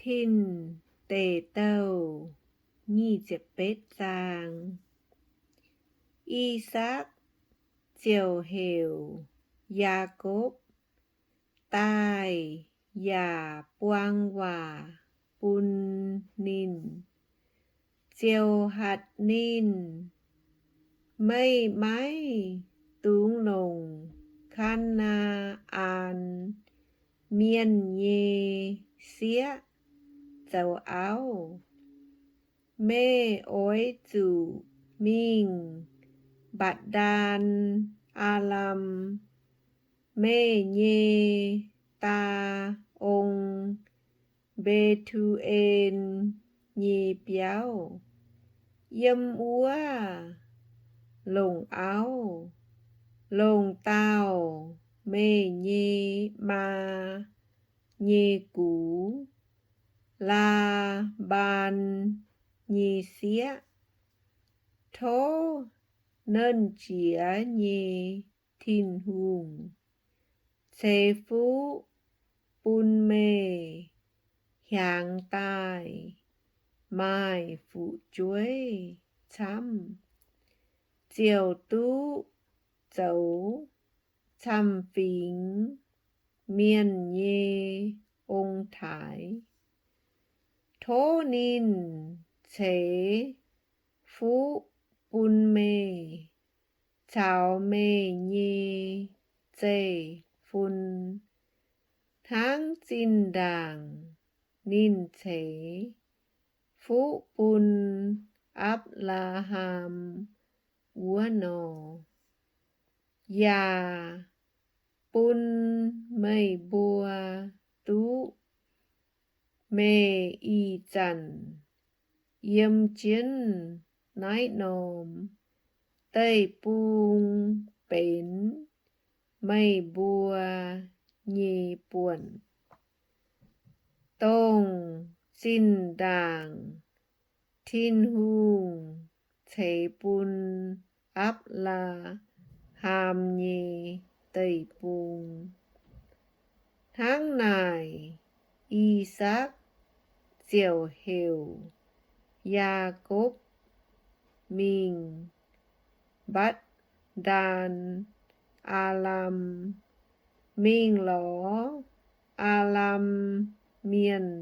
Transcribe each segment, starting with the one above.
Tin Deic Douh nyic ziepc betv zaang. I^sakc ziouc heuc Yaakopv daaih yaac buang waac bun ninh, ziouc hatc ninh, Meih maiv dungx longc Kaa^naa^an Mienh nyei sieqv zoux auv. Meih oix zuqc mingh mbatc ndaan Aalam, meih nyei daa ong, Mbe^tu^en, nyei biauv. Yiem wuov longc auv, longc dauh meih nyei maa nyei gux, Laa^mbaan, nyei sieqv. Tov Nernh Jiex nyei Tin-Hungh ceix fuqv bun meih hiaangx daaih maaih fu'jueiv camv, ziouc duqv zoux camv-fingx mienh nyei ong-taaix. Tov ninh ceix fuqv bun meih caux meih nyei zeiv-fun hnangv zinh ndaangc ninh ceix fuqv bun Apc^laa^ham wuov nor. Yaac bun meih mbuo duqv meih ih zanc yiem jienv naaiv norm deic-bung benx meih mbuo nyei buonc, dongh zinh ndaangc Tin-Hungh ceix bun Apc^laa^ham nyei deic-bung. Hnangv naaic, I^sakc ziouc heuc Yaakopv mingh mbatc ndaan Aalam, mingh lorz Aalam Mienh,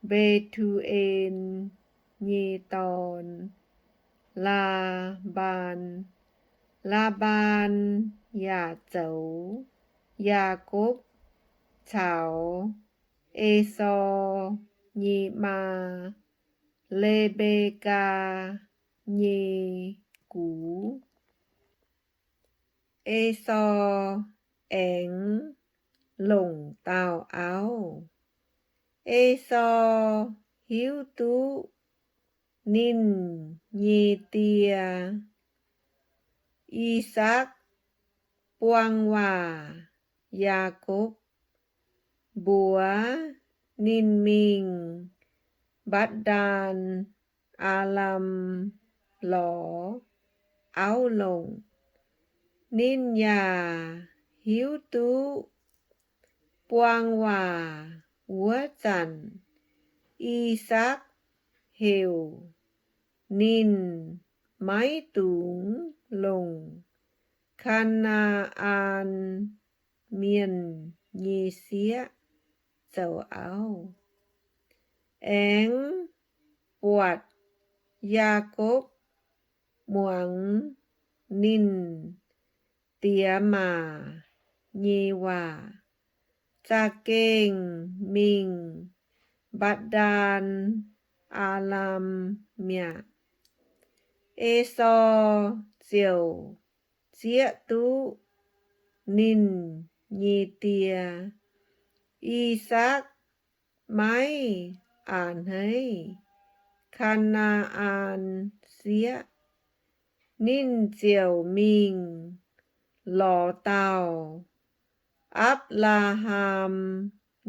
Mbe^tu^en, nyei dorn, Laa^mbaan. Laa^mbaan yaac zoux Yaakopv caux Esaau nyei maa, Le^mbe^kaa, nyei gux. Esaau aengx longc dauh auv. Esaau hiuv duqv ninh nyei die, I^sakc, buang waac Yaakopv, mbuox ninh mingh mbatc ndaan Aalam lorz auv longc. Ninh yaac hiuv duqv buang waac wuov zanc, I^sakc heuc ninh maiv dungx longc Kaa^naa^an Mienh nyei sieqv zoux auv, aengx buatc Yaakopv muangx ninh diex maac nyei waac, za'gengh mingh mbatc ndaan Aalam mi'aqv. Esaau ziouc zieqv duqv ninh nyei die, I^sakc, maiv a'hneiv Kaa^naa^an sieqv. Ninh ziouc mingh lorz dauh Apc^laa^ham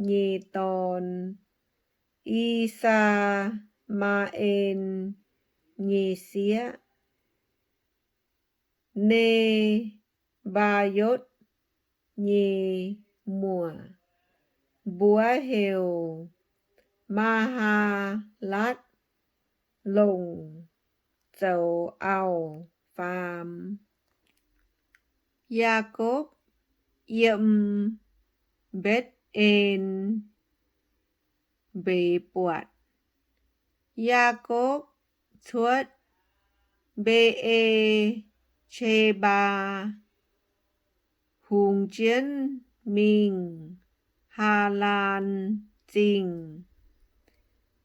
nyei dorn, I^saa^maa^en, nyei sieqv, Ne^mbaa^yotv nyei muoc, mbuox heuc Maa^haa^latv longc zoux auv-faam. Yaakopv yiem Mbetc^en mbeix buatc. Yaakopv cuotv Mbe^e^qe^mbaa, hungx jienv mingh Haalaan Zingh.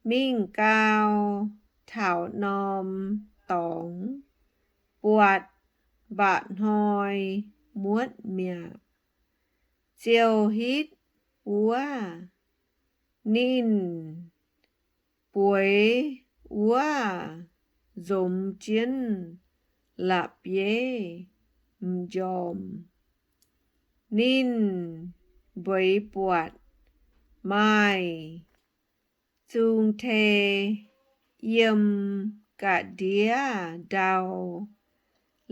Mingh gau, taux norm dorngx, buatc mba'hnoi muotv mi'aqv, ziouc hitv wuov. Ninh bueix wuov nzomz jienv la'bieiv m'njormh. Ninh mbeix buatc maaih zung tei yiem ga'ndiev ndau,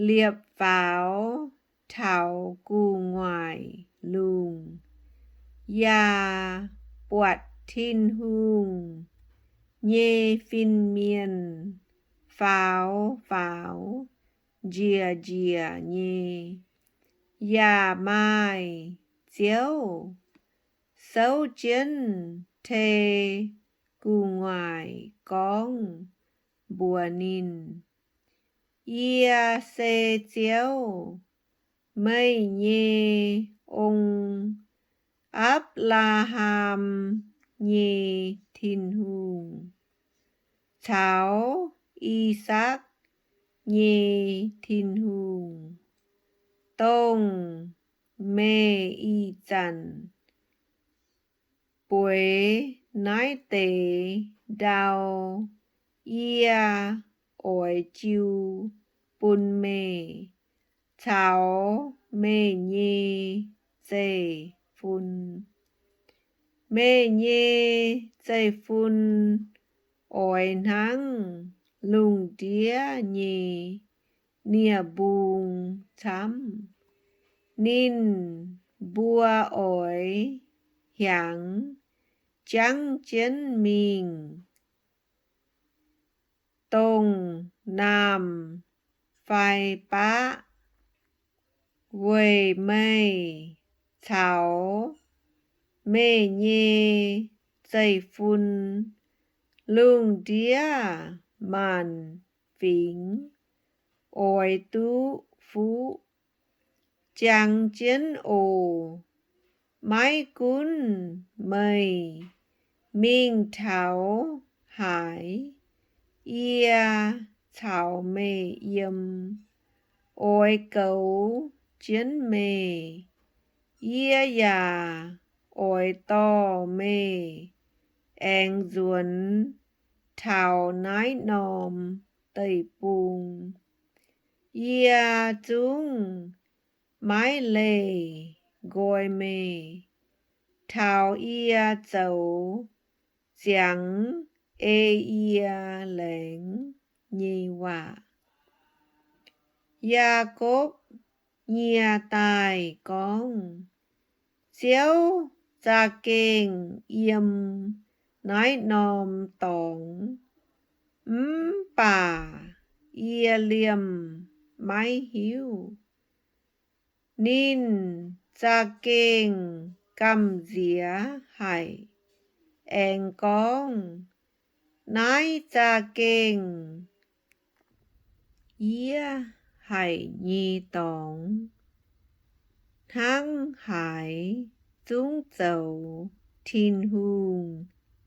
liepc faaux taux gu'nguaaic lungh, yaac buatc Tin-Hungh nyei fin-mienh faaux faaux njiec njiec nyei, yaac maaih Ziouv souv jienv tei gu'nguaaic gorngv mbuox ninh, Yie se Ziouv, meih nyei ong, Apc^laa^ham nyei Tin-Hungh, caux I^sakc nyei Tin-Hungh, dongh meih ih zanc bueix naaiv deix ndau. Yie oix jiu bun meih caux meih nyei zeiv-fun. Meih nyei zeiv-fun oix hnangv lungh ndiev nyei nie-mbung camv. Ninh mbuo oix hiaangx jangv jienv mingh, dongh naamh fai baqv, weic meih caux meih nyei zeiv-fun. Lungh ndiev maanc fingx oix duqv fuqv jangx jienv oc. Maiv gunv meih mingh taux haaix, yie caux meih yiem, oix goux jienv meih. Yie yaac oix dorh meih aengx nzuonx taux naaiv norm deic-bung. Yie zungv maiv leih nqoi meih taux yie zoux ziangx ei yie laengz nyei waac. Yaakopv nyie daaih gorngv, Ziouv za'gengh yiem naaiv norm dorngx, mv baac yie liemh maiv hiuv. Ninh za'gengh gamh nziex haic, aengx gorngv, Naaiv za'gengh yie haic nyei dorngx. Hnangv haaix zungv zoux Tin-Hungh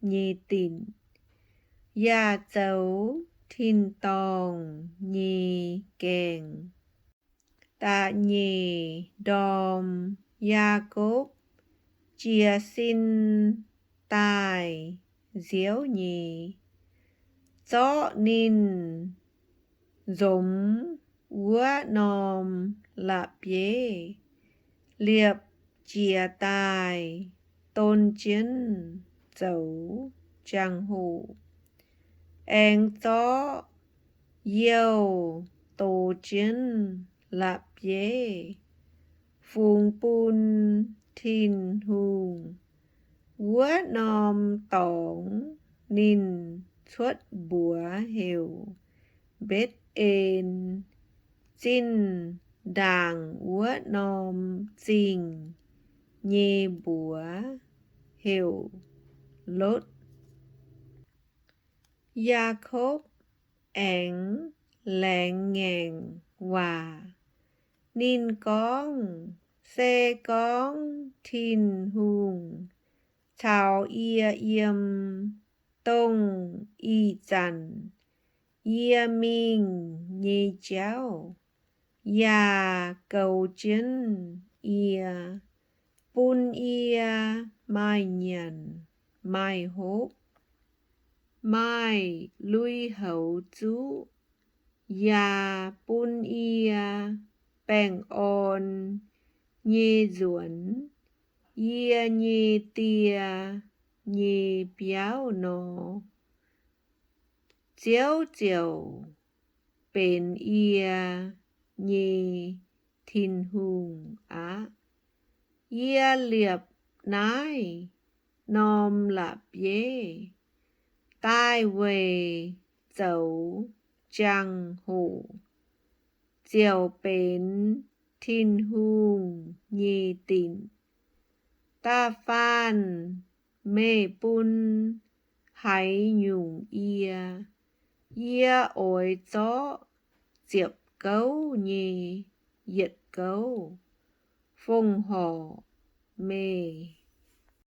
nyei dinc, yaac zoux tin-dorngh nyei gaengh. Da'nyeic ndorm Yaakopv jiez sin daaih nziouv nyei, zorqv ninh nzomz wuov norm la'bieiv liepc jiez daaih don jienv zoux jangx-hoc, aengx zorqv youh dox jienv la'bieiv fungx bun Tin-Hungh Wuov norm dorngx ninh cuotv mbuox heuc Mbetc^en, zinh ndaangc wuov norm zingh nyei mbuox heuc Lotv. Yaakopv aengx laengz ngaengc waac. Ninh gorngv, Se gorngv Tin-Hungh caux yie yiem, dongh ih zanc yie mingh nyei jauv yaac goux jienv yie, bun yie maaih nyanc maaih hopv, maaih lui-houx zuqv, yaac bun yie baengh orn nyei nzuonx yie nyei die nyei biauv nor, Ziouv ziouc benx yie nyei Tin-Hungh aqv. Yie liepc naaiv norm la'bieiv daaih weic zoux jangx-hoc ziouc benx Tin-Hungh nyei dinc. Da'faanh meih bun haaix nyungc yie, yie oix zorqv ziepc gouv nyei yietc gouv fongc horc meih.